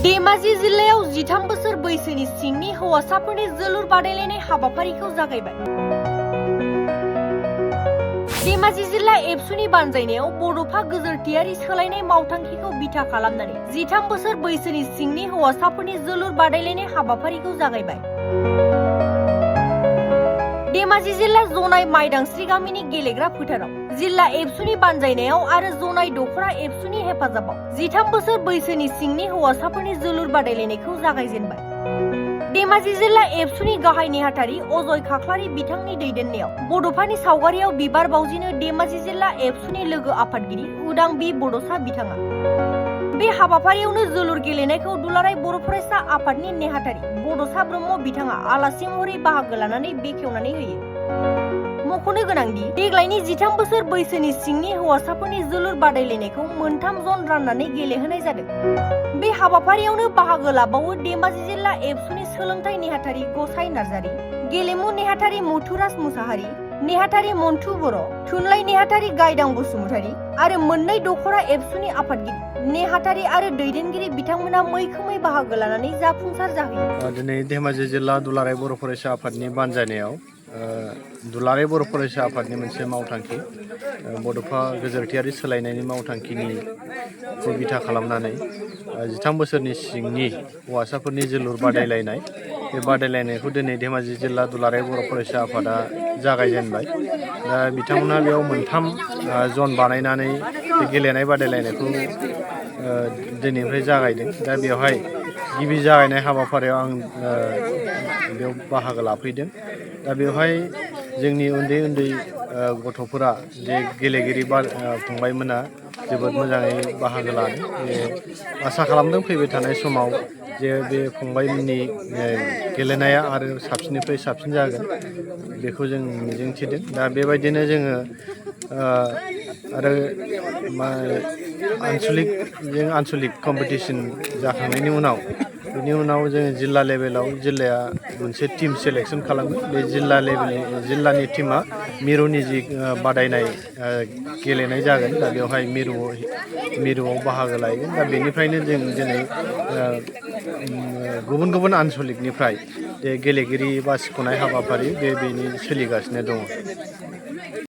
धेमाजि जिल्लायाव 13 बोसोर बैसोनि सिंनि हौवासाफोरनि जोलुर बादायलायनाय हाबाफारिखौ जागायबाय। धेमाजि जिल्ला एबसुनि बानजायनायाव बड'फा गोजोरथियारि सोलायनाय मावथांखिखौ बिथा खालामनानै 13 बोसोर बैसोनि सिंनि हौवासाफोरनि जोलुर बादायलायनाय हाबाफारिखौ जागायबाय। धेमाजि जिल्ला जनाय माइदांस्रि गामिनि गेलेग्रा फोथाराव जिल्ला एबसुनि बानजायनायाव आरो जनाय दखरा एबसुनि हेफाजाबाव 13 बोसोर बैसोनि सिंनि हौवासाफोरनि जोलुर बादायलायनायखौ जागायजेनबाय। धेमाजि जिल्ला एबसुनि गाहाय नेहाथारि अजय खाख्लारि बिथांनि दैदेननायाव बड'फानि सावगारियाव बिबार बावजिनो धेमाजि जिल्ला एबसुनि लोगो आफादगिरि उदां बि बड'सा बिथाङा बे हाबाफारियावनो जोलुर गेलेनायखौ दुलाराय बर' फरायसा आफादनि नेहाथारि बड'सा ब्रह्म बिथाङा आलासि महरै बाहागो लानानै बेखेवनानै होयो। मख'नो गोनांदि देग्लायनि 13 बोसोर बैसोनि सिंनि हौवासाफोरनि जोलुर बादायलायनायखौ मोनथाम जन राननानै गेलेहोनाय जादों। बे हाबाफारियावनो बाहागो लाबावो धेमाजि जिल्ला एबसुनि सोलोंथाइ नेहाथारि गसाइ नार्जारि, गेलेमु नेहाथारि मथुराज मुसाहारि, नेहाथारि मन्थु बर', थुनलाइ नेहाथारि गायदां बसुमतारी आरो मोननै दखरा एबसुनि आफादगिरि नेहाथारि आरो दैदेनगिरि बिथांमोना मैखोमै बाहागो लानानै जाफुंसार जाहैयो। दिनै धेमाजि जिल्ला दुलाराय बर' फरायसा आफादनि बानजायनायाव दुलाराय बर' फरायसा आफादनि मोनसे मावथांखि बड'फा गोजोरथियारि सोलायनायनि मावथांखिनि बिथा खालामनानै 13 बोसोरनि सिंनि हौवासाफोरनि जोलुर बादायलायनाय बे बादायलायनायखौ दिनै धेमाजि जिल्ला दुलाराय बर' फरायसा आफादा जागायजेनबाय। दा बिथांमोना बेयाव मोनथाम जन बानायनानै बे गेलेनाय बादायलायनायखौ दिनैनिफ्राय जागायदों। दा बेवहाय गिबि जागायनाय हाबाफारियाव आं बेयाव बाहागो लाफैदों। दा बेवहाय जोंनि उन्दै उन्दै गथ'फोरा जे गेलेगिरि फंबायमोना जोबोद मोजाङै बाहागो लादों। आसा खालामदों फैबाय थानाय समाव जे बे फंबायमोननि गेलेनाया आरो साबसिननिफ्राय साबसिन जागोन बेखौ जों मिजिंथिदों। दा बेबायदिनो जोङो आरो आन्सलिक कम्पिटिसन जाखांनायनि उनाव बिनि उनाव जोङो जिल्ला लेभेलाव जिल्लाया मोनसे टिम सेलेक्सन खालामो। बे जिल्लानि टिमा मिरुनि जि बादायनाय गेलेनाय जागोन। दा बेवहाय मिरुआव बाहागो लायगोन। दा बेनिफ्रायनो जों दिनै गुबुन गुबुन आन्सलिकनिफ्राय जे गेलेगिरि बासिख'नाय हाबाफारि बेनि सोलिगासिनो दङ।